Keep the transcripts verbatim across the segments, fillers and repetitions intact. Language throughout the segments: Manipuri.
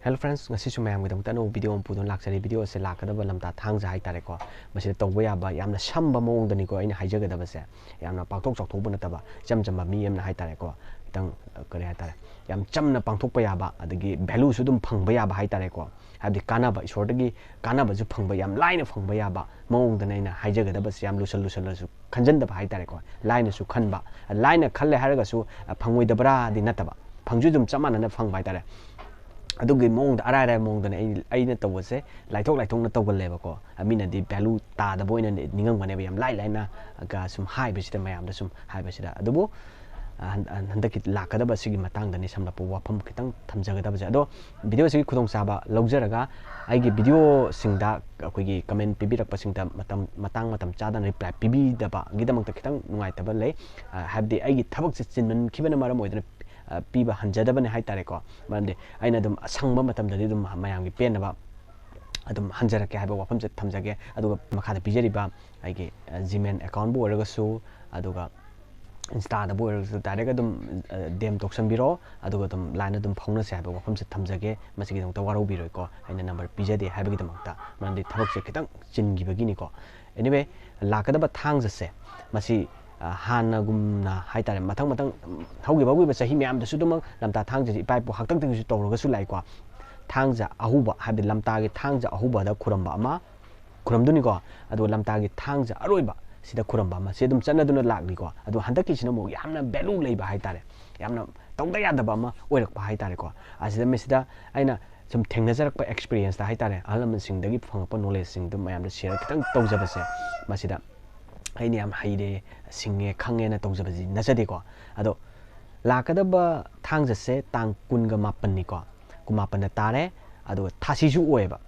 Hello friends, ꯉꯁꯤꯁꯨ ꯃꯌꯥꯝꯒꯤꯗꯃꯛꯇ ꯑꯅꯧꯕ video ꯑꯃ ꯄꯨꯗꯨꯅ ꯂꯥꯛꯆꯔꯤ꯫ Video ꯑꯁꯦ ꯂꯥꯛꯀꯗꯕ ꯂꯝꯇꯥ ꯊꯥꯡꯖ ꯍꯥꯏꯇꯥꯔꯦꯀꯣ, ꯃꯁꯤꯗ ꯇꯧꯕ ꯌꯥꯕ ꯌꯥꯝꯅ ꯁꯝꯕ ꯃꯑꯣꯡꯗꯅꯤꯀꯣ ꯑꯩꯅ ꯍꯥꯏꯖꯒꯗꯕꯁꯦ꯫ ꯌꯥꯝꯅ ꯄꯥꯛꯊꯣꯛ ꯆꯥꯎꯊꯣꯛꯄ ꯅꯠꯇꯕ, ꯏꯆꯝ ꯆꯝꯕ ꯃꯤ ꯑꯃꯅ ꯍꯥꯏꯇꯥꯔꯦꯀꯣ, ꯈꯤꯇꯪ ꯑ, ꯀꯔꯤ ꯍꯥꯏꯇꯥꯔꯦ, ꯌꯥꯝ ꯆꯝꯅ ꯄꯥꯡꯊꯣꯛꯄ ꯌꯥꯕ, ꯑꯗꯒꯤ value ꯁꯨ ꯑꯗꯨꯝ ꯐꯪꯕ ꯌꯥꯕ ꯍꯥꯏꯇꯥꯔꯦꯀꯣ, ꯍꯥꯏꯕꯗꯤ ꯀꯥꯟꯅꯕ, ꯏꯁꯣꯔꯗꯒꯤ ꯀꯥꯟꯅꯕꯁꯨ ꯐꯪꯕ, ꯌꯥꯝ ꯂꯥꯏꯅ ꯐꯪꯕ ꯌꯥꯕ ꯃꯑꯣꯡꯗꯅ ꯑꯩꯅ ꯍꯥꯏꯖꯒꯗꯕꯁꯦ꯫ ꯌꯥꯝ ꯂꯨꯁꯜ ꯂꯨꯁꯜꯂꯁꯨ ꯈꯟꯖꯟꯗꯕ ꯍꯥꯏꯇꯥꯔꯦꯀꯣ, ꯂꯥꯏꯅꯁꯨ ꯈꯟꯕ, ꯂꯥꯏꯅ ꯈꯜꯂꯦ ꯍꯥꯏꯔꯒꯁꯨ ꯑ, ꯐꯪꯉꯣꯏꯗꯕ꯭ꯔꯥꯗꯤ ꯅꯠꯇꯕ, ꯐꯪꯁꯨ ꯑꯗꯨꯝ ꯆꯞ ꯃꯥꯟꯅꯅ ꯐꯪꯕ ꯍꯥꯏꯇꯥꯔꯦ꯫ ꯑꯗꯨꯒꯤ ꯃꯑꯣꯡꯗ, ꯑꯔꯥꯏ ꯑꯔꯥꯏꯕ ꯃꯑꯣꯡꯗꯅ ꯑꯩ, ꯑꯩꯅ ꯇꯧꯕꯁꯦ ꯂꯥꯏꯊꯣꯛ ꯂꯥꯏꯊꯣꯛꯅ ꯇꯧꯒꯜꯂꯦꯕꯀꯣ꯫ ꯑ, ꯃꯤꯅꯗꯤ value ꯇꯥꯗꯕ ꯑꯣꯏꯅ ꯅꯤꯡꯉꯝꯒꯅꯦꯕ, ꯌꯥꯝ ꯂꯥꯏ ꯂꯥꯏꯅ ꯒ ꯁꯨꯝ ꯍꯥꯏꯕꯁꯤꯗ, ꯃꯌꯥꯝꯗ ꯁꯨꯝ ꯍꯥꯏꯕꯁꯤꯗ꯫ ꯑꯗꯨꯕꯨ ꯑ, ꯍꯟ-, ꯍꯟ-, ꯍꯟꯗꯛꯀꯤ ꯂꯥꯛꯀꯗꯕ ꯑꯁꯤꯒꯤ ꯃꯇꯥꯡꯗꯅꯤ ꯁꯝꯂꯞꯄ ꯋꯥꯐꯝ ꯈꯤꯇꯪ ꯊꯝꯖꯒꯗꯕꯁꯦ꯫ ꯑꯗꯣ video ꯑꯁꯤꯒꯤ ꯈꯨꯗꯣꯡꯆꯥꯕ ꯂꯧꯖꯔꯒ ꯑꯩꯒꯤ video ꯁꯤꯡꯗ ꯑꯩꯈꯣꯏꯒꯤ comment ꯄꯤꯕꯤꯔꯛꯄꯁꯤꯡꯗ ꯃꯇꯝ, ꯃꯇꯥꯡ ꯃꯇꯝ ꯆꯥꯗꯅ reply ꯄꯤꯕꯤꯗꯕꯒꯤꯗꯃꯛꯇ ꯈꯤꯇꯪ ꯅꯨꯡꯉꯥꯏꯇꯕ ꯂꯩ꯫ ꯑ, ꯍꯥꯏꯕꯗꯤ ꯑꯩꯒꯤ ꯊꯕꯛꯁꯦ ꯆꯤꯟꯃꯟꯈꯤꯕꯅ ꯃꯔꯝ ꯑꯣꯏꯗꯅ, ꯑ, ꯄꯤꯕ ꯍꯟꯖꯗꯕꯅꯦ ꯍꯥꯏꯇꯥꯔꯦꯀꯣ꯫ ꯃꯔꯝꯗꯤ ꯑꯩꯅ ꯑꯗꯨꯝ ꯑꯁꯪꯕ ꯃꯇꯝꯗꯗꯤ ꯑꯗꯨꯝ ꯃꯌꯥꯝꯒꯤ ꯄꯦꯟꯅꯕ ꯑꯗꯨꯝ ꯍꯟꯖꯔꯛꯀꯦ ꯍꯥꯏꯕ ꯋꯥꯐꯝꯁꯦ ꯊꯝꯖꯒꯦ꯫ ꯑꯗꯨꯒ ꯃꯈꯥꯗ ꯄꯤꯖꯔꯤꯕ ꯑꯩꯒꯤ, ꯑ, Gmail account ꯕꯨ ꯑꯣꯏꯔꯒꯁꯨ, ꯑꯗꯨꯒ Insta ꯗꯕꯨ ꯑꯣꯏꯔꯒꯁꯨ direct ꯑꯗꯨꯝ, ꯑ, D M ꯇꯧꯁꯟꯕꯤꯔꯣ, ꯑꯗꯨꯒ ꯑꯗꯨꯝ line ꯑꯗꯨꯝ ꯐꯥꯎꯅꯁꯦ ꯍꯥꯏꯕ ꯋꯥꯐꯝꯁꯦ ꯊꯝꯖꯒꯦ꯫ ꯃꯁꯤꯒꯤꯗꯃꯛꯇ ꯋꯥꯔꯧꯕꯤꯔꯣꯏꯀꯣ, ꯑꯩꯅ number ꯄꯤꯖꯗꯦ ꯍꯥꯏꯕꯒꯤꯗꯃꯛꯇ, ꯃꯔꯝꯗꯤ ꯊꯕꯛꯁꯦ ꯈꯤꯇꯪ ꯆꯤꯟꯈꯤꯕꯒꯤꯅꯤꯀꯣ꯫ Anyway, ꯂꯥꯛꯀꯗꯕ ꯊꯥꯡꯖꯁꯦ ꯃꯁꯤ, ꯑ, ꯍꯥꯟꯅꯒꯨꯝꯅ ꯍꯥꯏꯇꯥꯔꯦ, ꯃꯊꯪ ꯃꯊꯪ, ꯎꯝ, ꯍꯧꯈꯤꯕ ꯍꯧꯈꯤꯕ ꯆꯍꯤ ꯃꯌꯥꯝꯗꯁꯨ ꯑꯗꯨꯃꯛ ꯂꯝꯇꯥ ꯊꯥꯡꯖꯁꯦ ꯏꯄꯥ ꯏꯄꯨ ꯍꯥꯛꯇꯛꯇꯒꯤꯁꯨ ꯇꯧꯔꯒꯁꯨ ꯂꯥꯛꯏꯀꯣ꯫ ꯊꯥꯡꯖ ꯑꯍꯧꯕ, ꯍꯥꯏꯕꯗꯤ ꯂꯝꯇꯥꯒꯤ ꯊꯥꯡꯖ ꯑꯍꯧꯕꯗ ꯈꯨꯔꯝꯕ ꯑꯃ ꯈꯨꯔꯝꯗꯣꯏꯅꯤꯀꯣ, ꯑꯗꯨꯒ ꯂꯝꯇꯥꯒꯤ ꯊꯥꯡꯖ ꯑꯔꯣꯏꯕ ꯁꯤꯗ ꯈꯨꯔꯝꯕ ꯑꯃ, ꯁꯤ ꯑꯗꯨꯝ ꯆꯠꯅꯗꯨꯅ ꯂꯥꯛꯂꯤꯀꯣ꯫ ꯑꯗꯣ ꯍꯟꯗꯛꯀꯤꯁꯤꯅ ꯑꯃꯨꯛ ꯌꯥꯝꯅ value ꯂꯩꯕ ꯍꯥꯏꯇꯥꯔꯦ, ꯌꯥꯝꯅ ꯇꯧꯗ ꯌꯥꯗꯕ ꯑꯃ ꯑꯣꯏꯔꯛꯄ ꯍꯥꯏꯇꯥꯔꯦꯀꯣ꯫ ꯑꯁꯤꯗ ꯃꯁꯤꯗ ꯑꯩꯅ ꯁꯨꯝ ꯊꯦꯡꯅꯖꯔꯛꯄ experience ꯇ ꯍꯥꯏꯇꯥꯔꯦ, ꯑꯍꯜ ꯂꯃꯟꯁꯤꯡꯗꯒꯤ ꯐꯪꯉꯛꯄ knowledge ꯁꯤꯡꯗꯨ ꯃꯌꯥꯝꯗ share ꯈꯤꯇꯪ ꯇꯧꯖꯕꯁꯦ, ꯃꯁꯤꯗ ꯑꯩꯅ ꯌꯥꯝ ꯍꯩꯔꯦ, ꯁꯤꯡꯉꯦ, ꯈꯪꯉꯦꯅ ꯇꯧꯖꯕꯁꯤ ꯅꯠꯆꯗꯦꯀꯣ꯫ ꯑꯗꯣ ꯂꯥꯛꯀꯗꯕ ꯊꯥꯡꯖꯁꯦ ꯇꯥꯡ ꯀꯨꯟꯒ ꯃꯥꯄꯟꯅꯤꯀꯣ, ꯀꯨꯟꯃꯥꯄꯟꯗ ꯇꯥꯔꯦ꯫ ꯑꯗꯨꯒ ꯊꯥꯁꯤꯁꯨ ꯑꯣꯏꯌꯦꯕ,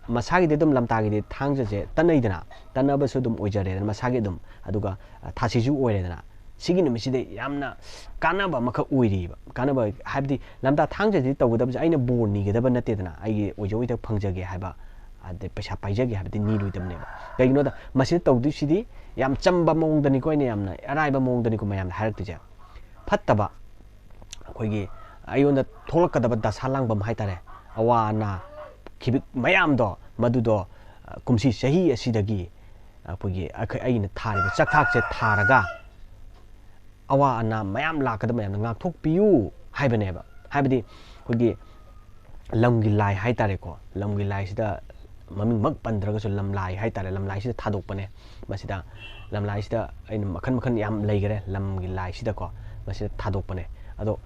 ꯃꯁꯥꯒꯤꯗꯤ ꯑꯗꯨꯝ ꯂꯝꯇꯥꯒꯤꯗꯤ ꯊꯥꯡꯖꯁꯦ ꯇꯠꯅꯩꯗꯅ, ꯇꯠꯅꯕꯁꯨ ꯑꯗꯨꯝ ꯑꯣꯏꯖꯔꯦꯗꯅ ꯃꯁꯥꯒꯤ ꯑꯗꯨꯝ, ꯑꯗꯨꯒ, ꯑ, ꯊꯥꯁꯤꯁꯨ ꯑꯣꯏꯔꯦꯗꯅ꯫ ꯁꯤꯒꯤ ꯅꯨꯃꯤꯠꯁꯤꯗ ꯌꯥꯝꯅ ꯀꯥꯟꯅꯕ ꯑꯃꯈꯛ ꯑꯣꯏꯔꯤꯕ꯫ ꯀꯥꯟꯅꯕ ꯍꯥꯏꯕꯗꯤ ꯂꯝꯇꯥ ꯊꯥꯡꯖꯁꯤ ꯇꯧꯒꯗꯕꯁꯦ ꯑꯩꯅ ꯕꯣꯔ ꯅꯤꯒꯗꯕ ꯅꯠꯇꯦꯗꯅ, ꯑꯩꯒꯤ ꯑꯣꯏꯖ ꯑꯣꯏꯊꯛ ꯐꯪꯖꯒꯦ ꯍꯥꯏꯕ, ꯑꯗꯩ ꯄꯩꯁꯥ ꯄꯥꯏꯖꯒꯦ ꯍꯥꯏꯕꯗꯤ ꯅꯤꯔꯣꯏꯗꯕꯅꯦꯕ꯫ ꯀꯩꯒꯤꯅꯣꯗ ꯃꯁꯤꯗ ꯇꯧꯗꯣꯏꯁꯤꯗꯤ ꯌꯥꯝ ꯆꯝꯕ ꯃꯑꯣꯡꯗꯅꯤꯀꯣ, ꯑꯩꯅ ꯌꯥꯝꯅ ꯑꯔꯥꯏꯕ ꯃꯑꯣꯡꯗꯅꯤꯀꯣ ꯃꯌꯥꯝꯗ ꯍꯥꯏꯔꯛꯇꯣꯏꯁꯦ꯫ ꯐꯠꯇꯕ, ꯑꯩꯈꯣꯏꯒꯤ ꯑꯩꯉꯣꯟꯗ ꯊꯣꯛꯂꯛꯀꯗꯕ ꯗꯁꯥ ꯂꯥꯡꯕꯝ ꯍꯥꯏꯇꯥꯔꯦ, ꯑꯋꯥ ꯑꯅꯥ ꯈꯤꯕꯤꯛ ꯃꯌꯥꯝꯗꯣ, ꯃꯗꯨꯗꯣ, ꯑ, ꯀꯨꯝꯁꯤ ꯆꯍꯤ ꯑꯁꯤꯗꯒꯤ ꯑꯩꯈꯣꯏꯒꯤ, ꯑꯩꯈꯣꯏ, ꯑꯩꯅ ꯊꯥꯔꯤꯕ ꯆꯥꯛꯊꯥꯛꯁꯦ ꯊꯥꯔꯒ ꯑꯋꯥ ꯑꯅꯥ ꯃꯌꯥꯝ ꯂꯥꯛꯀꯗꯕ ꯃꯌꯥꯝꯗꯣ ꯉꯥꯛꯊꯣꯛꯄꯤꯌꯨ ꯍꯥꯏꯕꯅꯦꯕ꯫ ꯍꯥꯏꯕꯗꯤ ꯑꯩꯈꯣꯏꯒꯤ ꯂꯝꯒꯤ ꯂꯥꯏ ꯍꯥꯏꯇꯥꯔꯦꯀꯣ, ꯂꯝꯒꯤ ꯂꯥꯏꯁꯤꯗ ꯃꯃꯤꯡꯃꯛ ꯄꯟꯗ꯭ꯔꯒꯁꯨ ꯂꯝꯂꯥꯏ ꯍꯥꯏꯇꯥꯔꯦ, ꯂꯝꯂꯥꯏꯁꯤꯗ ꯊꯥꯗꯣꯛꯄꯅꯦ꯫ ꯃꯁꯤꯗ ꯂꯝꯂꯥꯏꯁꯤꯗ ꯑꯩꯅ ꯃꯈꯜ ꯃꯈꯜ ꯌꯥꯝ ꯂꯩꯈꯔꯦ ꯂꯝꯒꯤ ꯂꯥꯏꯁꯤꯗꯀꯣ, ꯃꯁꯤꯗ ꯊꯥꯗꯣꯛꯄꯅꯦ꯫ ꯑꯗꯣ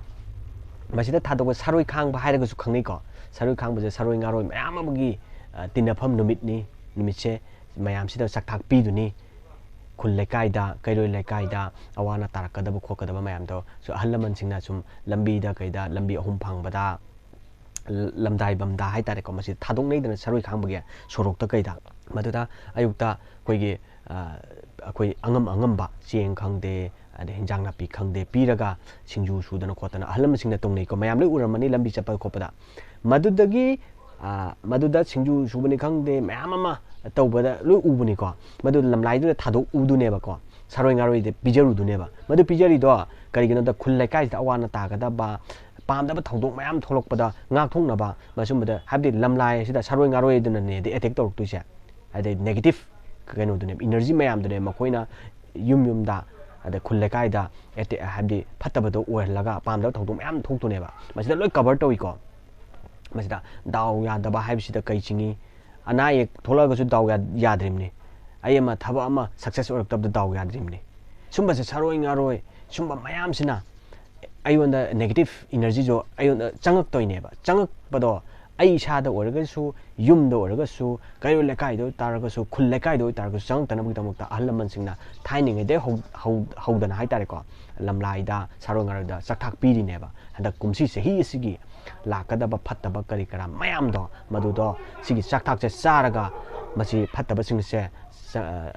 ꯃꯁꯤꯗ ꯊꯥꯗꯣꯛꯄ ꯁꯔꯣꯏ ꯈꯥꯡꯕ ꯍꯥꯏꯔꯒꯁꯨ ꯈꯪꯅꯩꯀꯣ꯫ ꯁꯔꯣꯏ ꯈꯥꯡꯕꯁꯦ ꯁꯔꯣꯏ ꯉꯥꯔꯣꯏ ꯃꯌꯥꯝ ꯑꯃꯒꯤ, ꯑ, ꯇꯤꯟꯅꯐꯝ ꯅꯨꯃꯤꯠꯅꯤ꯫ ꯅꯨꯃꯤꯠꯁꯦ ꯃꯌꯥꯝꯁꯤꯗ ꯆꯥꯛꯊꯥꯛ ꯄꯤꯗꯨꯅꯤ꯫ ꯈꯨꯜ ꯂꯩꯀꯥꯏꯗ, ꯀꯩꯔꯣꯏ ꯂꯩꯀꯥꯏꯗ ꯑꯋꯥ ꯑꯅꯥ ꯇꯥꯔꯛꯀꯗꯕ ꯈꯣꯠꯀꯗꯕ ꯃꯌꯥꯝꯗꯣ ꯁꯨ ꯑꯍꯜ ꯂꯃꯟꯁꯤꯡꯅ ꯁꯨꯝ ꯂꯝꯕꯤꯗ ꯀꯩꯗ, ꯂꯝꯕꯤ ꯑꯍꯨꯝ ꯐꯥꯡꯕꯗ, ꯂꯝꯗꯥꯏꯕꯝꯗ ꯍꯥꯏꯇꯥꯔꯦꯀꯣ, ꯃꯁꯤ ꯊꯥꯗꯣꯛꯅꯩꯗꯅ ꯁꯔꯣꯏ ꯈꯥꯡꯕꯒꯤ ꯁꯣꯔꯣꯛꯇ ꯀꯩꯗ꯫ ꯃꯗꯨꯗ ꯑꯌꯨꯛꯇ ꯑꯩꯈꯣꯏꯒꯤ, ꯑ, ꯑꯩꯈꯣꯏ ꯑꯉꯝ ꯑꯉꯝꯕ ꯆꯦꯡ ꯈꯪꯗꯦ, ꯑꯗꯩ ꯍꯤꯟꯖꯥꯡ ꯅꯥꯄꯤ ꯈꯪꯗꯦ ꯄꯤꯔꯒ ꯁꯤꯡꯖꯨ ꯁꯨꯗꯅ ꯈꯣꯠꯇꯅ ꯑꯍꯜ ꯂꯃꯟꯁꯤꯡꯅ ꯇꯧꯅꯩꯀꯣ, ꯃꯌꯥꯝ ꯂꯣꯏ ꯎꯔꯝꯃꯅꯤ ꯂꯝꯕꯤ ꯆꯠꯄ ꯈꯣꯠꯄꯗ꯫ ꯃꯗꯨꯗꯒꯤ, ꯑ, ꯃꯗꯨꯗ ꯁꯤꯡꯖꯨ ꯁꯨꯕꯅꯤ ꯈꯪꯗꯦ, ꯃꯌꯥꯝ ꯑꯃ ꯇꯧꯕꯗ ꯂꯣꯏ ꯎꯕꯅꯤꯀꯣ꯫ ꯃꯗꯨ ꯂꯝꯂꯥꯏꯗꯨꯗ ꯊꯥꯗꯣꯛꯎꯗꯨꯅꯦꯕꯀꯣ, ꯁꯔꯣꯏ ꯉꯥꯔꯣꯏꯗ ꯄꯤꯖꯔꯨꯗꯨꯅꯦꯕ꯫ ꯃꯗꯨ ꯄꯤꯖꯔꯤꯗꯣ ꯀꯔꯤꯒꯤꯅꯣꯗ ꯈꯨꯜ ꯂꯩꯀꯥꯏꯁꯤꯗ ꯑꯋꯥ ꯑꯅꯥ ꯇꯥꯒꯗꯕ, ꯄꯥꯝꯗꯕ ꯊꯧꯗꯣꯛ ꯃꯌꯥꯝ ꯊꯣꯛꯂꯛꯄꯗ ꯉꯥꯛꯊꯣꯛꯅꯕ, ꯃꯁꯨꯝꯕꯗ, ꯍꯥꯏꯕꯗꯤ ꯂꯝꯂꯥꯏ ꯑꯁꯤꯗ ꯁꯔꯣꯏ ꯉꯥꯔꯣꯏꯗꯨꯅꯅꯦꯗꯤ ꯑꯦꯇꯦꯛ ꯇꯧꯔꯛꯇꯣꯏꯁꯦ꯫ ꯍꯥꯏꯗꯤ ꯅꯦꯒꯦꯇꯤꯞ ꯀꯩꯅꯣꯗꯨꯅꯦꯕ, ꯏꯅꯔꯖꯤ ꯃꯌꯥꯝꯗꯨꯅꯦ ꯃꯈꯣꯏꯅ ꯌꯨꯝ ꯌꯨꯝꯗ, ꯑꯗ ꯈꯨꯜ ꯂꯩꯀꯥꯏꯗ ꯑꯦꯇꯦꯛ, ꯍꯥꯏꯕꯗꯤ ꯐꯠꯇꯕꯗꯣ ꯑꯣꯏꯍꯜꯂꯒ ꯄꯥꯝꯗꯕ ꯊꯧꯗꯣꯛ ꯃꯌꯥꯝ ꯊꯣꯛꯇꯣꯏꯅꯦꯕ꯫ ꯃꯁꯤꯗ ꯂꯣꯏ ꯀꯕꯔ ꯇꯧꯏꯀꯣ꯫ ꯃꯁꯤꯗ ꯗꯥꯎ ꯌꯥꯗꯕ ꯍꯥꯏꯕꯁꯤꯗ ꯀꯩ ꯆꯤꯡꯏ? ꯑꯅꯥ ꯑꯌꯦꯛ ꯊꯣꯛꯂꯛꯑꯒꯁꯨ ꯗꯥꯎ ꯌꯥ-, ꯌꯥꯗ꯭ꯔꯤꯕꯅꯤ꯫ ꯑꯩ ꯑꯃ ꯊꯕꯛ ꯑꯃ ꯁꯛꯁꯦꯁ ꯑꯣꯏꯔꯛꯇꯕꯗ ꯗꯥꯎ ꯌꯥꯗ꯭ꯔꯤꯕꯅꯤ꯫ ꯁꯨꯝꯕꯁꯦ ꯁꯔꯣꯏ ꯉꯥꯔꯣꯏ, ꯁꯨꯝꯕ ꯃꯌꯥꯝꯁꯤꯅ ꯑꯩꯉꯣꯟꯗ ꯅꯦꯒꯦꯇꯤꯞ ꯏꯅꯔꯖꯤꯁꯨ ꯑꯩꯉꯣꯟꯗ ꯆꯪꯉꯛꯇꯣꯏꯅꯦꯕ꯫ ꯆꯪꯉꯛꯄꯗꯣ ꯑꯩ ꯏꯁꯥꯗ ꯑꯣꯏꯔꯒꯁꯨ, ꯌꯨꯝꯗ ꯑꯣꯏꯔꯒꯁꯨ, ꯀꯩꯔꯣꯏ ꯂꯩꯀꯥꯏꯗ ꯑꯣꯏꯇꯥꯔꯒꯁꯨ, ꯈꯨꯜ ꯂꯩꯀꯥꯏꯗ ꯑꯣꯏꯇꯥꯔꯒꯁꯨ ꯆꯪꯉꯛꯇꯅꯕꯒꯤꯗꯃꯛꯇ ꯑꯍꯜ ꯂꯃꯟꯁꯤꯡꯅ ꯊꯥꯏꯅꯉꯩꯗꯩ ꯍꯧ-, ꯍꯧ-, ꯍꯧꯗꯅ ꯍꯥꯏꯇꯥꯔꯦꯀꯣ, ꯂꯝꯂꯥꯏꯗ, ꯁꯔꯣꯏ ꯉꯥꯔꯣꯏꯗ ꯆꯥꯛꯊꯥꯛ ꯄꯤꯔꯤꯅꯦꯕ꯫ ꯍꯟꯗꯛ ꯀꯨꯝꯁꯤ ꯆꯍꯤ ꯑꯁꯤꯒꯤ ꯂꯥꯛꯀꯗꯕ ꯐꯠꯇꯕ ꯀꯔꯤ ꯀꯔꯥ ꯃꯌꯥꯝꯗꯣ, ꯃꯗꯨꯗꯣ ꯁꯤꯒꯤ ꯆꯥꯛꯊꯥꯛꯁꯦ ꯆꯥꯔꯒ ꯃꯁꯤ ꯐꯠꯇꯕꯁꯤꯡꯁꯦ ꯆ-, ꯑ,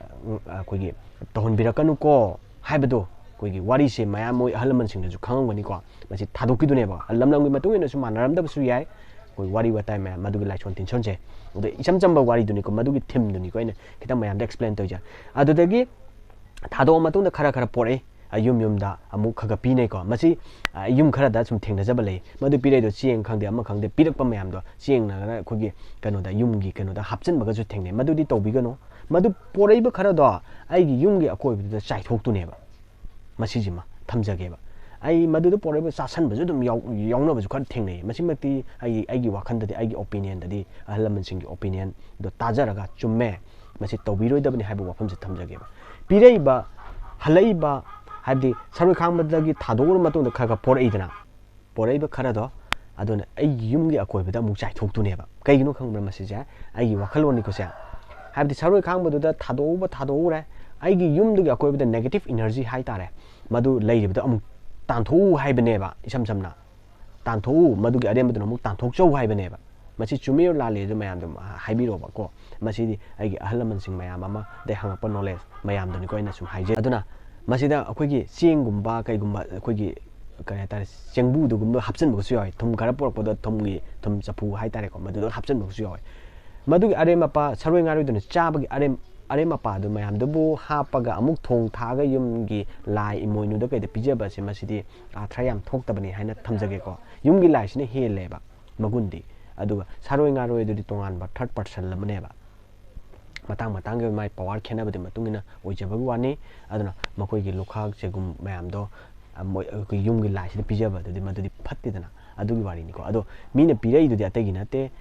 ꯑꯩꯈꯣꯏꯒꯤ ꯇꯧꯍꯟꯕꯤꯔꯛꯀꯅꯨꯀꯣ ꯍꯥꯏꯕꯗꯣ, ꯑꯩꯈꯣꯏꯒꯤ ꯋꯥꯔꯤꯁꯦ ꯃꯌꯥꯝ ꯃꯣꯏ ꯑꯍꯜ ꯂꯃꯟꯁꯤꯡꯅꯁꯨ ꯈꯪꯉꯝꯒꯅꯤꯀꯣ꯫ ꯃꯁꯤ ꯊꯥꯗꯣꯛꯈꯤꯗꯨꯅꯦꯕ꯫ ꯂꯝ ꯂꯝꯒꯤ ꯃꯇꯨꯡ ꯏꯟꯅꯁꯨ ꯃꯥꯟꯅꯔꯝꯗꯕꯁꯨ ꯌꯥꯏ꯫ ꯑꯩꯈꯣꯏ ꯋꯥꯔꯤ ꯋꯥꯇꯥꯏ ꯃꯌꯥꯝ, ꯃꯗꯨꯒꯤ ꯂꯥꯏꯁꯣꯟ ꯇꯤꯟꯁꯣꯟꯁꯦ, ꯑꯗꯣ ꯏꯆꯝ ꯆꯝꯕ ꯋꯥꯔꯤꯗꯨꯅꯤꯀꯣ, ꯃꯗꯨꯒꯤ ꯊꯤꯝꯗꯨꯅꯤꯀꯣ ꯑꯩꯅ ꯈꯤꯇꯪ ꯃꯌꯥꯝꯗ ꯑꯦꯛꯁꯄ꯭ꯂꯦꯟ ꯇꯧꯔꯤꯁꯦ꯫ ꯑꯗꯨꯗꯒꯤ ꯊꯥꯗꯣꯛꯑ ꯃꯇꯨꯡꯗ ꯈꯔ ꯈꯔ ꯄꯣꯔꯛꯏ꯫ ꯌꯨꯝ ꯌꯨꯝꯗ ꯑꯃꯨꯛ ꯈꯔ ꯈꯔ ꯄꯤꯅꯩꯀꯣ꯫ ꯃꯁꯤ ꯌꯨꯝ ꯈꯔꯗ ꯁꯨꯝ ꯊꯦꯡꯅꯖꯕ ꯂꯩ꯫ ꯃꯗꯨ ꯄꯤꯔꯛꯏꯗꯣ ꯆꯦꯡ ꯈꯪꯗꯦ ꯑꯃ ꯈꯪꯗꯦ ꯄꯤꯔꯛꯄ ꯃꯌꯥꯝꯗꯣ ꯆꯦꯡꯅ ꯑꯩꯈꯣꯏꯒꯤ ꯀꯩꯅꯣꯗ, ꯌꯨꯝꯒꯤ ꯀꯩꯅꯣꯗ ꯍꯥꯞꯆꯤꯟꯕꯒꯁꯨ ꯊꯦꯡꯅꯩ꯫ ꯃꯗꯨꯗꯤ ꯇꯧꯕꯤꯒꯅꯨ꯫ ꯃꯗꯨ ꯄꯣꯔꯛꯏꯕ ꯈꯔꯗꯣ ꯑꯩꯒꯤ ꯌꯨꯝꯒꯤ ꯑꯀꯣꯏꯕꯗꯨꯗ ꯆꯥꯏꯊꯣꯛꯇꯨꯅꯦꯕ꯫ ꯃꯁꯤꯁꯤꯃ ꯊꯝꯖꯒꯦꯕ꯫ ꯑꯩ ꯃꯗꯨꯗ ꯄꯣꯔꯛꯏꯕ ꯆꯥꯁꯟꯕꯁꯨ ꯑꯗꯨꯝ ꯌꯥꯎ-, ꯌꯥꯎꯅꯕꯁꯨ ꯈꯔ ꯊꯦꯡꯅꯩ꯫ ꯃꯁꯤꯃꯛꯇꯤ ꯑꯩꯒꯤ, ꯑꯩꯒꯤ ꯋꯥꯈꯜꯗꯗꯤ, ꯑꯩꯒꯤ ꯑꯣꯄꯤꯅꯤꯌꯟꯗꯗꯤ, ꯑꯍꯜ ꯂꯃꯟꯁꯤꯡꯒꯤ ꯑꯣꯄꯤꯅꯤꯌꯟꯗꯣ ꯇꯥꯖꯔꯒ ꯆꯨꯝꯃꯦ, ꯃꯁꯤ ꯇꯧꯕꯤꯔꯣꯏꯗꯕꯅꯤ ꯍꯥꯏꯕ ꯋꯥꯐꯝꯁꯦ ꯊꯝꯖꯒꯦꯕ꯫ ꯄꯤꯔꯛꯏꯕ, ꯍꯜꯂꯛꯏꯕ, ꯍꯥꯏꯕꯗꯤ ꯁꯔꯣꯏ ꯈꯥꯡꯕꯗꯒꯤ ꯊꯥꯗꯣꯛꯎꯔ ꯃꯇꯨꯡꯗ ꯈꯔ ꯈꯔ ꯄꯣꯔꯛꯏꯗꯅ, ꯄꯣꯔꯛꯏꯕ ꯈꯔꯗꯣ ꯑꯗꯨꯅ ꯑꯩꯒꯤ ꯌꯨꯝꯒꯤ ꯑꯀꯣꯏꯕꯗ ꯑꯃꯨꯛ ꯆꯥꯏꯊꯣꯛꯇꯨꯅꯦꯕ꯫ ꯀꯩꯒꯤꯅꯣ ꯈꯪꯕ꯭ꯔꯥ? ꯃꯁꯤꯁꯦ ꯑꯩꯒꯤ ꯋꯥꯈꯜꯂꯣꯟꯅꯤꯀꯣ ꯁꯦ꯫ ꯍꯥꯏꯕꯗꯤ ꯁꯔꯣꯏ ꯈꯥꯡꯕꯗꯨꯗ ꯊꯥꯗꯣꯛꯎꯕ ꯊꯥꯗꯣꯛꯎꯔꯦ, ꯑꯩꯒꯤ ꯌꯨꯝꯗꯨꯒꯤ ꯑꯀꯣꯏꯕꯗ negative energy ꯍꯥꯏ ꯇꯥꯔꯦ, ꯃꯗꯨ ꯂꯩꯔꯤꯕꯗ ꯑꯃꯨꯛ ꯇꯥꯟꯊꯣꯛꯎ ꯍꯥꯏꯕꯅꯦꯕ꯫ ꯏꯁꯝ ꯁꯝꯅ ꯇꯥꯟꯊꯣꯛꯎ, ꯃꯗꯨꯒꯤ ꯑꯔꯦꯝꯕꯗꯨꯅ ꯑꯃꯨꯛ ꯇꯥꯟꯊꯣꯛꯆꯧ ꯍꯥꯏꯕꯅꯦꯕ꯫ ꯃꯁꯤ ꯆꯨꯝꯃꯤꯔꯣ ꯂꯥꯜꯂꯤ ꯑꯗꯨ ꯃꯌꯥꯝꯗꯣ ꯍꯥꯏꯕꯤꯔꯣꯕꯀꯣ꯫ ꯃꯁꯤꯗꯤ ꯑꯩꯒꯤ ꯑꯍꯜ ꯂꯃꯟꯁꯤꯡ ꯃꯌꯥꯝ ꯑꯃꯗꯒꯤ ꯍꯪꯉꯛꯄ knowledge ꯃꯌꯥꯝꯗꯨꯅꯤꯀꯣ ꯑꯩꯅ ꯁꯨꯝ ꯍꯥꯏꯖꯩ꯫ ꯑꯗꯨꯅ ꯃꯁꯤꯗ ꯑꯩꯈꯣꯏꯒꯤ ꯆꯦꯡꯒꯨꯝꯕ ꯀꯩꯒꯨꯝꯕ, ꯑꯩꯈꯣꯏꯒꯤ ꯀꯔꯤ ꯍꯥꯏꯇꯥꯔꯦ, ꯆꯦꯡꯕꯨꯗꯨꯒꯨꯝꯕ ꯍꯥꯞꯆꯤꯟꯕꯒꯁꯨ ꯌꯥꯎꯋꯦ꯫ ꯊꯨꯝ ꯈꯔ ꯄꯨꯔꯛꯄꯗꯣ ꯊꯨꯝꯒꯤ, ꯊꯨꯝ ꯆꯐꯨ ꯍꯥꯏꯇꯥꯔꯦꯀꯣ, ꯃꯗꯨꯗ ꯍꯥꯞꯆꯤꯟꯕꯒꯁꯨ ꯌꯥꯎꯋꯦ꯫ ꯃꯗꯨꯒꯤ ꯑꯔꯦꯝ ꯑꯄꯥ ꯁꯔꯣꯏ ꯉꯥꯔꯣꯏꯗꯨꯅ ꯆꯥꯕꯒꯤ ꯑꯔꯦꯝ, ꯑꯔꯦꯝ ꯑꯄꯥꯗꯨ ꯃꯌꯥꯝꯗꯨꯕꯨ ꯍꯥꯞꯄꯒ ꯑꯃꯨꯛ ꯊꯣꯡ ꯊꯥꯛꯑꯒ ꯌꯨꯝꯒꯤ ꯂꯥꯏ ꯏꯃꯣꯏꯅꯨꯗ ꯀꯩꯗ ꯄꯤꯖꯕꯁꯦ, ꯃꯁꯤꯗꯤ ꯑꯥꯔꯊ ꯌꯥꯝ ꯊꯣꯛꯇꯕꯅꯤ ꯍꯥꯏꯅ ꯊꯝꯖꯒꯦꯀꯣ꯫ ꯌꯨꯝꯒꯤ ꯂꯥꯏꯁꯤꯅ ꯍꯦꯜꯂꯦꯕ ꯃꯒꯨꯟꯗꯤ꯫ ꯑꯗꯨꯒ ꯁꯔꯣꯏ ꯉꯥꯔꯣꯏ ꯑꯗꯨꯗꯤ ꯇꯣꯉꯥꯟꯕ third person ꯑꯃꯅꯦꯕ꯫ ꯃꯇꯥꯡ ꯃꯇꯥꯡꯒꯤ ꯃꯥꯏ power ꯈꯦꯠꯅꯕꯗꯤ ꯃꯇꯨꯡ ꯏꯟꯅ ꯑꯣꯏꯖꯕꯒꯤ ꯋꯥꯅꯤ꯫ ꯑꯗꯨꯅ ꯃꯈꯣꯏꯒꯤ ꯂꯨꯈꯥꯛ ꯆꯦꯒꯨꯝ ꯃꯌꯥꯝꯗꯣ, ꯑ, ꯃꯣꯏ, ꯑꯩꯈꯣꯏ ꯌꯨꯝꯒꯤ ꯂꯥꯏꯁꯤꯗ ꯄꯤꯖꯕꯗꯨꯗꯤ ꯃꯗꯨꯗꯤ ꯐꯠꯇꯦꯗꯅ꯫ ꯑꯗꯨꯒꯤ ꯋꯥꯔꯤꯅꯤꯀꯣ꯫ ꯑꯗꯣ ꯃꯤꯅ ꯄꯤꯔꯛꯏꯗꯨꯗꯤ ꯑꯇꯩꯒꯤ ꯅꯠꯇꯦ,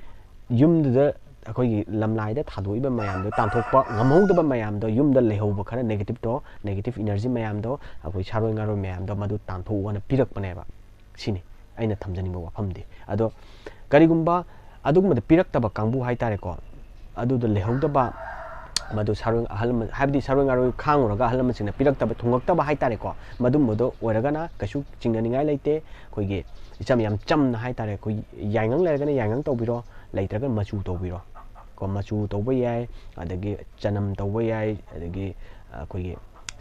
ꯌꯨꯝꯗꯨꯗ ꯑꯩꯈꯣꯏꯒꯤ ꯂꯝꯂꯥꯏꯗ ꯊꯥꯗꯣꯛꯏꯕ ꯃꯌꯥꯝꯗꯣ ꯇꯥꯟꯊꯣꯛꯄ ꯉꯝꯍꯧꯗꯕ ꯃꯌꯥꯝꯗꯣ, ꯌꯨꯝꯗ ꯂꯩꯍꯧꯕ ꯈꯔ negative ꯇꯣ, negative energy ꯃꯌꯥꯝꯗꯣ, ꯑꯩꯈꯣꯏ ꯁꯥꯔꯣꯏ ꯉꯥꯔꯣꯏ ꯃꯌꯥꯝꯗꯣ ꯃꯗꯨ ꯇꯥꯟꯊꯣꯛꯑꯣꯅ ꯄꯤꯔꯛꯄꯅꯦꯕ꯫ ꯁꯤꯅꯤ ꯑꯩꯅ ꯊꯝꯖꯅꯤꯡꯕ ꯋꯥꯐꯝꯗꯤ꯫ ꯑꯗꯣ ꯀꯔꯤꯒꯨꯝꯕ ꯑꯗꯨꯒꯨꯝꯕꯗ ꯄꯤꯔꯛꯇꯕ ꯀꯥꯡꯕꯨ ꯍꯥꯏꯇꯥꯔꯦꯀꯣ, ꯑꯗꯨꯗ ꯂꯩꯍꯧꯗꯕ, ꯃꯗꯨ ꯁꯥꯔꯣꯏ ꯑꯍꯜ ꯂꯃꯟ, ꯍꯥꯏꯕꯗꯤ ꯁꯥꯔꯣꯏ ꯉꯥꯔꯣꯏ ꯈꯥꯡꯉꯨꯔꯒ ꯑꯍꯜ ꯂꯃꯟꯁꯤꯡꯅ ꯄꯤꯔꯛꯇꯕ, ꯊꯨꯡꯉꯛꯇꯕ ꯍꯥꯏꯇꯥꯔꯦꯀꯣ, ꯃꯗꯨꯝꯕꯗꯣ ꯑꯣꯏꯔꯒꯅ ꯀꯩꯁꯨ ꯆꯤꯡꯅꯅꯤꯡꯉꯥꯏ ꯂꯩꯇꯦ꯫ ꯑꯩꯈꯣꯏꯒꯤ ꯏꯆꯝ, ꯌꯥꯝ ꯆꯝꯅ ꯍꯥꯏꯇꯥꯔꯦ, ꯑꯩꯈꯣꯏ ꯌꯥꯏꯉꯪ ꯂꯩꯔꯒꯅ ꯌꯥꯏꯉꯪ ꯇꯧꯕꯤꯔꯣ, ꯂꯩꯇ꯭ꯔꯒꯅ ꯃꯆꯨ ꯇꯧꯕꯤꯔꯣ ꯀꯣ꯫ ꯃꯆꯨ ꯇꯧꯕ ꯌꯥꯏ, ꯑꯗꯒꯤ ꯆꯅꯝ ꯇꯧꯕ ꯌꯥꯏ, ꯑꯗꯒꯤ ꯑꯩꯈꯣꯏꯒꯤ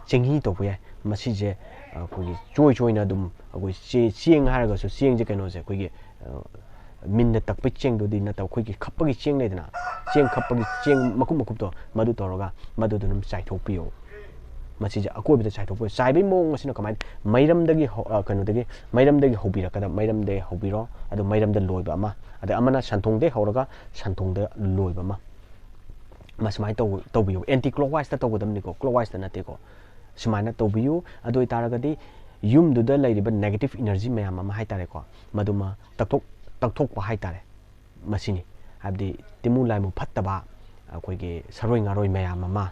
ꯆꯦꯡꯍꯤ ꯇꯧꯕ ꯌꯥꯏ꯫ ꯃꯁꯤꯁꯦ ꯑꯩꯈꯣꯏꯒꯤ ꯆꯣꯏ ꯆꯣꯏꯅ ꯑꯗꯨꯝ, ꯑꯩꯈꯣꯏ ꯆꯦ-, ꯆꯦꯡ ꯍꯥꯏꯔꯒꯁꯨ ꯆꯦꯡꯁꯦ ꯀꯩꯅꯣꯁꯦ, ꯑꯩꯈꯣꯏꯒꯤ, ꯑ, ꯃꯤꯟꯗ ꯇꯛꯄꯒꯤ ꯆꯦꯡꯗꯨꯗꯤ ꯅꯠꯇꯕ, ꯑꯩꯈꯣꯏꯒꯤ ꯈꯞꯄꯒꯤ ꯆꯦꯡ ꯂꯩꯗꯅ, ꯆꯦꯡ ꯈꯞꯄꯒꯤ ꯆꯦꯡ ꯃꯀꯨꯞ ꯃꯀꯨꯞꯇꯣ, ꯃꯗꯨ ꯇꯧꯔꯒ ꯃꯗꯨꯗ ꯑꯗꯨꯝ ꯆꯥꯏꯊꯣꯛꯄꯤꯌꯣ꯫ ꯃꯁꯤꯁꯦ ꯑꯀꯣꯏꯕꯗ ꯆꯥꯏꯊꯣꯛꯄ꯫ ꯆꯥꯏꯕꯒꯤ ꯃꯑꯣꯡ ꯑꯁꯤꯅ ꯀꯃꯥꯏꯅ? ꯃꯩꯔꯝꯗꯒꯤ ꯍꯧ-, ꯑ, ꯀꯩꯅꯣꯗꯒꯤ, ꯃꯩꯔꯝꯗꯒꯤ ꯍꯧꯕꯤꯔꯛꯀꯗꯕ, ꯃꯩꯔꯝꯗꯒꯤ ꯍꯧꯕꯤꯔꯣ, ꯑꯗꯨ ꯃꯩꯔꯝꯗ ꯂꯣꯏꯕ ꯑꯃ, ꯑꯗꯩ ꯑꯃꯅ ꯁꯟꯊꯣꯡꯗꯒꯤ ꯍꯧꯔꯒ ꯁꯟꯊꯣꯡꯗ ꯂꯣꯏꯕ ꯑꯃ, ꯃꯁꯨꯃꯥꯏꯅ ꯇꯧ-, ꯇꯧꯕꯤꯌꯨ꯫ Anti clockwise ꯇ ꯇꯧꯒꯗꯕꯅꯤꯀꯣ, clockwise ꯇ ꯅꯠꯇꯦꯀꯣ꯫ ꯁꯨꯃꯥꯏꯅ ꯇꯧꯕꯤꯌꯨ꯫ ꯑꯗꯨ ꯑꯣꯏꯇꯥꯔꯒꯗꯤ ꯌꯨꯝꯗꯨꯗ ꯂꯩꯔꯤꯕ negative energy ꯃꯌꯥꯝ ꯑꯃ ꯍꯥꯏꯇꯥꯔꯦꯀꯣ, ꯃꯗꯨꯃ ꯇꯛꯊꯣꯛ-, ꯇꯛꯊꯣꯛꯄ ꯍꯥꯏꯇꯥꯔꯦ꯫ ꯃꯁꯤꯅꯤ꯫ ꯍꯥꯏꯕꯗꯤ ꯇꯤꯃꯨ ꯂꯥꯏꯃꯨ ꯐꯠꯇꯕ, ꯑꯩꯈꯣꯏꯒꯤ ꯁꯥꯔꯣꯏ ꯉꯥꯔꯣꯏ ꯃꯌꯥꯝ ꯑꯃ,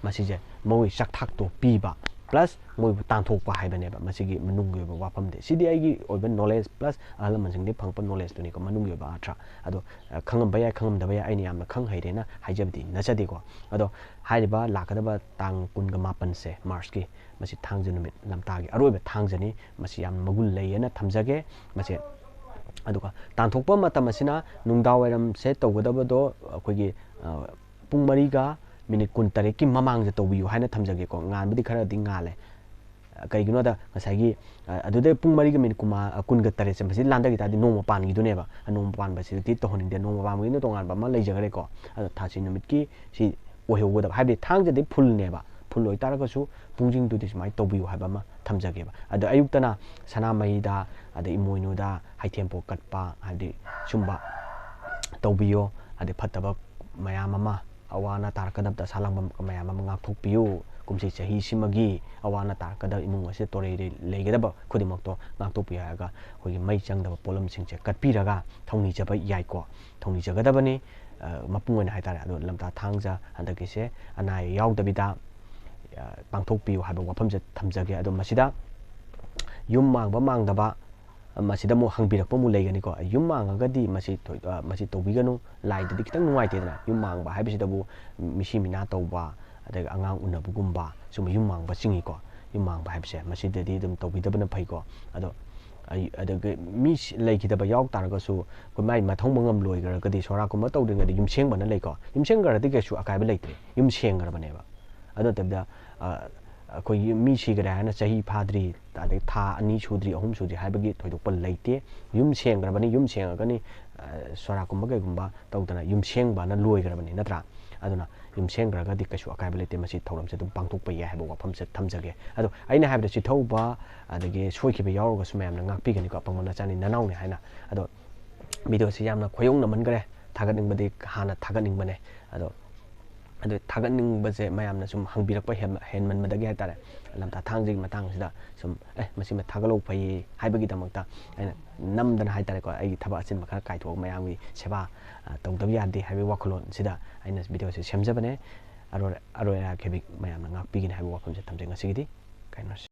ꯃꯁꯤꯁꯦ ꯃꯣꯏ ꯆꯥꯛꯊꯥꯛꯇꯣ ꯄꯤꯕ, plus ꯃꯣꯏꯕꯨ ꯇꯥꯟꯊꯣꯛꯄ ꯍꯥꯏꯕꯅꯦꯕ ꯃꯁꯤꯒꯤ ꯃꯅꯨꯡꯒꯤ ꯑꯣꯏꯕ ꯋꯥꯐꯝꯗꯤ꯫ ꯁꯤꯗꯤ ꯑꯩꯒꯤ ꯑꯣꯏꯕ knowledge plus ꯑꯍꯜ ꯂꯃꯟꯁꯤꯡꯗꯒꯤ ꯐꯪꯉꯛꯄ knowledge ꯇꯨꯅꯤꯀꯣ, ꯃꯅꯨꯡꯒꯤ ꯑꯣꯏꯕ ꯑꯥꯔꯊ꯫ ꯑꯗꯣ, ꯑ, ꯈꯪꯉꯝꯕ ꯌꯥꯏ, ꯈꯪꯉꯝꯗꯕ ꯌꯥꯏ, ꯑꯩꯅ ꯌꯥꯝꯅ ꯈꯪ ꯍꯩꯔꯦꯅ ꯍꯥꯏꯖꯕꯗꯤ ꯅꯠꯆꯗꯦꯀꯣ꯫ ꯑꯗꯣ ꯍꯥꯏꯔꯤꯕ ꯂꯥꯛꯀꯗꯕ ꯇꯥꯡ ꯀꯨꯟꯒ ꯃꯥꯄꯟꯁꯦ, March ꯀꯤ, ꯃꯁꯤ ꯊꯥꯡꯖ ꯅꯨꯃꯤꯠ, ꯂꯝꯇꯥꯒꯤ ꯑꯔꯣꯏꯕ ꯊꯥꯡꯖꯅꯤ꯫ ꯃꯁꯤ ꯌꯥꯝꯅ ꯃꯒꯨꯟ ꯂꯩꯌꯦꯅ ꯊꯝꯖꯒꯦ꯫ ꯃꯁꯤ, ꯑꯗꯨꯒ ꯇꯥꯟꯊꯣꯛꯄ ꯃꯇꯝ ꯑꯁꯤꯅ ꯅꯨꯡꯗꯥꯡꯋꯥꯏꯔꯝꯁꯦ ꯇꯧꯒꯗꯕꯗꯣ ꯑꯩꯈꯣꯏꯒꯤ, ꯑ, ꯄꯨꯡ ꯃꯔꯤꯒ ꯃꯤꯅꯤꯠ ꯀꯨꯟꯇꯔꯦꯠꯀꯤ ꯃꯃꯥꯡꯗ ꯇꯧꯕꯤꯌꯨ ꯍꯥꯏꯅ ꯊꯝꯖꯒꯦꯀꯣ꯫ ꯉꯥꯟꯕꯗꯤ ꯈꯔꯗꯤ ꯉꯥꯜꯂꯦ꯫ ꯀꯩꯒꯤꯅꯣꯗ ꯉꯁꯥꯏꯒꯤ, ꯑ, ꯑꯗꯨꯗꯩ ꯄꯨꯡ ꯃꯔꯤꯒ ꯃꯤꯅꯤꯠ ꯀꯨꯟꯃꯥ-, ꯑ, ꯀꯨꯟꯒ ꯇꯔꯦꯠꯁꯦ ꯃꯁꯤ ꯂꯥꯟꯊꯈꯤ ꯇꯥꯔꯗꯤ ꯅꯣꯡꯃ ꯄꯥꯟꯈꯤꯗꯨꯅꯦꯕ꯫ ꯑ, ꯅꯣꯡꯃ ꯄꯥꯟꯕꯁꯤꯗꯤ ꯇꯧꯍꯟꯅꯤꯡꯗꯦ꯫ ꯅꯣꯡꯃ ꯄꯥꯟꯕꯒꯤꯅ ꯇꯣꯉꯥꯟꯕ ꯑꯃ ꯂꯩꯖꯈ꯭ꯔꯦꯀꯣ꯫ ꯑꯗꯣ ꯊꯥꯁꯤ ꯅꯨꯃꯤꯠꯀꯤ ꯁꯤ ꯑꯣꯏꯍꯧꯒꯗꯕ, ꯍꯥꯏꯕꯗꯤ ꯊꯥꯡꯖꯗꯤ ꯐꯨꯜꯅꯦꯕ, ꯐꯨꯜ ꯑꯣꯏꯇꯥꯔꯒꯁꯨ ꯄꯨꯡꯁꯤꯡꯗꯨꯗꯤ ꯁꯨꯃꯥꯏꯅ ꯇꯧꯕꯤꯌꯨ ꯍꯥꯏꯕ ꯑꯃ ꯊꯝꯖꯒꯦꯕ꯫ ꯑꯗꯣ ꯑꯌꯨꯛꯇꯅ ꯁꯅꯥꯃꯍꯤꯗ, ꯑꯗꯩ ꯏꯃꯣꯏꯅꯨꯗ ꯍꯩꯊꯦꯝꯄꯣꯛ ꯀꯠꯄ, ꯍꯥꯏꯕꯗꯤ ꯁꯨꯝꯕ ꯇꯧꯕꯤꯌꯣ꯫ ꯑꯗꯩ ꯐꯠꯇꯕ ꯃꯌꯥꯝ ꯑꯃ, ꯑꯋꯥ ꯑꯅꯥ ꯇꯥꯔꯛꯀꯗꯕ ꯗꯁꯥ ꯂꯥꯡꯕꯟ ꯃꯌꯥꯝ ꯑꯃ ꯉꯥꯛꯊꯣꯛꯄꯤꯌꯨ꯫ ꯀꯨꯝꯁꯤ ꯆꯍꯤꯁꯤꯃꯒꯤ ꯑꯋꯥ ꯑꯅꯥ ꯇꯥꯔꯛꯀꯗꯕ ꯏꯃꯨꯡ ꯑꯁꯤꯗ ꯇꯣꯔꯩ ꯂꯩꯒꯗꯕ ꯈꯨꯗꯤꯡꯃꯛꯇꯣ ꯉꯥꯛꯊꯣꯛꯄꯤꯌꯨ ꯍꯥꯏꯔꯒ ꯑꯩꯈꯣꯏꯒꯤ ꯃꯩ ꯆꯪꯗꯕ ꯄꯣꯠꯂꯝꯁꯤꯡꯁꯦ ꯀꯠꯄꯤꯔꯒ ꯊꯧꯅꯤꯖꯕ ꯌꯥꯏꯀꯣ꯫ ꯊꯧꯅꯤꯖꯒꯗꯕꯅꯤ꯫ ꯑ, ꯃꯄꯨꯡ ꯑꯣꯏꯅ ꯍꯥꯏꯇꯥꯔꯦ꯫ ꯑꯗꯣ ꯂꯝꯇꯥ ꯊꯥꯡꯖ ꯍꯟꯗꯛꯀꯤꯁꯦ ꯑꯅꯥ ꯑꯌꯦꯛ ꯌꯥꯎꯗꯕꯤꯗ, ꯑ, ꯄꯥꯡꯊꯣꯛꯄꯤꯌꯨ ꯍꯥꯏꯕ ꯋꯥꯐꯝꯁꯦ ꯊꯝꯖꯒꯦ꯫ ꯑꯗꯣ ꯃꯁꯤꯗ ꯌꯨꯝ ꯃꯥꯡꯕ ꯃꯥꯡꯗꯕ, ꯑ, ꯃꯁꯤꯗ ꯑꯃꯨꯛ ꯍꯪꯕꯤꯔꯛꯄ ꯑꯃꯨꯛ ꯂꯩꯒꯅꯤꯀꯣ꯫ ꯌꯨꯝ ꯃꯥꯡꯉꯒꯗꯤ ꯃꯁꯤ ꯊꯣꯏ-, ꯑ, ꯃꯁꯤ ꯇꯧꯕꯤꯒꯅꯨ, ꯂꯥꯏꯗꯗꯤ ꯈꯤꯇꯪ ꯅꯨꯡꯉꯥꯏꯇꯦꯗꯅ꯫ ꯌꯨꯝ ꯃꯥꯡꯕ ꯍꯥꯏꯕꯁꯤꯗꯕꯨ ꯃꯤꯁꯤ ꯃꯤꯅꯥ ꯇꯧꯕ, ꯑꯗꯒꯤ ꯑꯉꯥꯡ ꯎꯅꯕꯒꯨꯝꯕ, ꯁꯨꯝꯕ ꯌꯨꯝ ꯃꯥꯡꯕ ꯆꯤꯡꯉꯤꯀꯣ꯫ ꯌꯨꯝ ꯃꯥꯡꯕ ꯍꯥꯏꯕꯁꯦ ꯃꯁꯤꯗꯗꯤ ꯑꯗꯨꯝ ꯇꯧꯕꯤꯗꯕꯅ ꯐꯩꯀꯣ꯫ ꯑꯗꯣ ꯑꯩ, ꯑꯗꯒꯤ ꯃꯤ ꯁꯤ-, ꯂꯩꯈꯤꯗꯕ ꯌꯥꯎ ꯇꯥꯔꯒꯁꯨ ꯑꯩꯈꯣꯏ ꯃꯥꯏ ꯃꯊꯧ ꯃꯉꯝ ꯂꯣꯏꯈ꯭ꯔꯒꯗꯤ, ꯁꯣꯔꯥꯠꯀꯨꯝꯕ ꯇꯧꯗ꯭ꯔꯤꯉꯩꯗ ꯌꯨꯝꯁꯦꯡꯕꯅ ꯂꯩꯀꯣ꯫ ꯌꯨꯝꯁꯦꯡꯈ꯭ꯔꯗꯤ ꯀꯩꯁꯨ ꯑꯀꯥꯏꯕ ꯂꯩꯇ꯭ꯔꯦ, ꯌꯨꯝ ꯁꯦꯡꯈ꯭ꯔꯕꯅꯦꯕ꯫ ꯑꯗꯨ ꯅꯠꯇꯕꯤꯗ, ꯑ, ꯑꯩꯈꯣꯏꯒꯤ ꯃꯤ ꯁꯤꯈ꯭ꯔꯦ ꯍꯥꯏꯅ ꯆꯍꯤ ꯐꯥꯗ꯭ꯔꯤ, ꯑꯗꯩ ꯊꯥ ꯑꯅꯤ ꯁꯨꯗ꯭ꯔꯤ, ꯑꯍꯨꯝ ꯁꯨꯗ꯭ꯔꯤ ꯍꯥꯏꯕꯒꯤ ꯊꯣꯏꯗꯣꯛꯄ ꯂꯩꯇꯦ꯫ ꯌꯨꯝ ꯁꯦꯡꯈ꯭ꯔꯕꯅꯤ, ꯌꯨꯝ ꯁꯦꯡꯉꯒꯅꯤ, ꯑ, ꯁꯣꯔꯥꯠꯀꯨꯝꯕ ꯀꯩꯒꯨꯝꯕ ꯇꯧꯗꯅ ꯌꯨꯝ ꯁꯦꯡꯕꯅ ꯂꯣꯏꯈ꯭ꯔꯕꯅꯤ, ꯅꯠꯇ꯭ꯔꯥ? ꯑꯗꯨꯅ ꯌꯨꯝ ꯁꯦꯝꯈ꯭ꯔꯒꯗꯤ ꯀꯩꯁꯨ ꯑꯀꯥꯏꯕ ꯂꯩꯇꯦ, ꯃꯁꯤ ꯊꯧꯔꯝꯁꯦ ꯑꯗꯨꯝ ꯄꯥꯡꯊꯣꯛꯄ ꯌꯥꯏ ꯍꯥꯏꯕ ꯋꯥꯐꯝꯁꯦ ꯊꯝꯖꯒꯦ꯫ ꯑꯗꯣ ꯑꯩꯅ ꯍꯥꯏꯕꯗ ꯆꯤꯊꯍꯧꯕ ꯑꯗꯒꯤ ꯁꯣꯏꯈꯤꯕ ꯌꯥꯎꯔꯒꯁꯨ ꯃꯌꯥꯝꯅ ꯉꯥꯛꯄꯤꯒꯅꯤꯀꯣ, ꯑꯄꯪꯕ ꯅꯆꯥꯅꯤ ꯅꯅꯥꯎꯅꯤ ꯍꯥꯏꯅ꯫ ꯑꯗꯣ ꯚꯤꯗꯤꯑꯣꯁꯤ ꯌꯥꯝꯅ ꯈꯣꯏꯌꯧꯅꯃꯟꯈ꯭ꯔꯦ, ꯊꯥꯒꯠꯅꯤꯡꯕꯗꯤ ꯍꯥꯟꯅ ꯊꯥꯒꯠꯅꯤꯡꯕꯅꯦ꯫ ꯑꯗꯣ ꯑꯗꯨ ꯊꯥꯒꯠꯅꯤꯡꯕꯁꯦ ꯃꯌꯥꯝꯅ ꯁꯨꯝ ꯍꯪꯕꯤꯔꯛꯄ ꯍꯦꯟ-, ꯍꯦꯟꯃꯟꯕꯗꯒꯤ ꯍꯥꯏꯇꯥꯔꯦ, ꯂꯝꯇꯥ ꯊꯥꯡꯖꯒꯤ ꯃꯇꯥꯡꯁꯤꯗ ꯁꯨꯝ, "ꯑꯦ, ꯃꯁꯤꯃ ꯊꯥꯒꯠꯍꯧ ꯐꯩꯌꯦ" ꯍꯥꯏꯕꯒꯤꯗꯃꯛꯇ ꯑꯩꯅ ꯅꯝꯗꯅ ꯍꯥꯏꯇꯥꯔꯦꯀꯣ, ꯑꯩꯒꯤ ꯊꯕꯛ ꯑꯆꯤꯟꯕ ꯈꯔ ꯀꯥꯏꯊꯣꯛꯑꯒ ꯃꯌꯥꯝꯒꯤ ꯁꯦꯕꯥ, ꯑ, ꯇꯧꯗꯕ ꯌꯥꯗꯦ ꯍꯥꯏꯕꯒꯤ ꯋꯥꯈꯜꯂꯣꯟꯁꯤꯗ ꯑꯩꯅ ꯚꯤꯗꯤꯑꯣꯁꯦ ꯁꯦꯝꯖꯕꯅꯦ꯫ ꯑꯔꯣꯏ-, ꯑꯔꯣꯏ ꯑꯔꯥꯛ ꯈꯦꯕꯤꯛ ꯃꯌꯥꯝꯅ ꯉꯥꯛꯄꯤꯒꯅꯤ ꯍꯥꯏꯕ ꯋꯥꯐꯝꯁꯦ ꯊꯝꯖꯩ꯫ ꯉꯁꯤꯒꯤꯗꯤ ꯀꯥꯏꯅꯔꯁꯤ꯫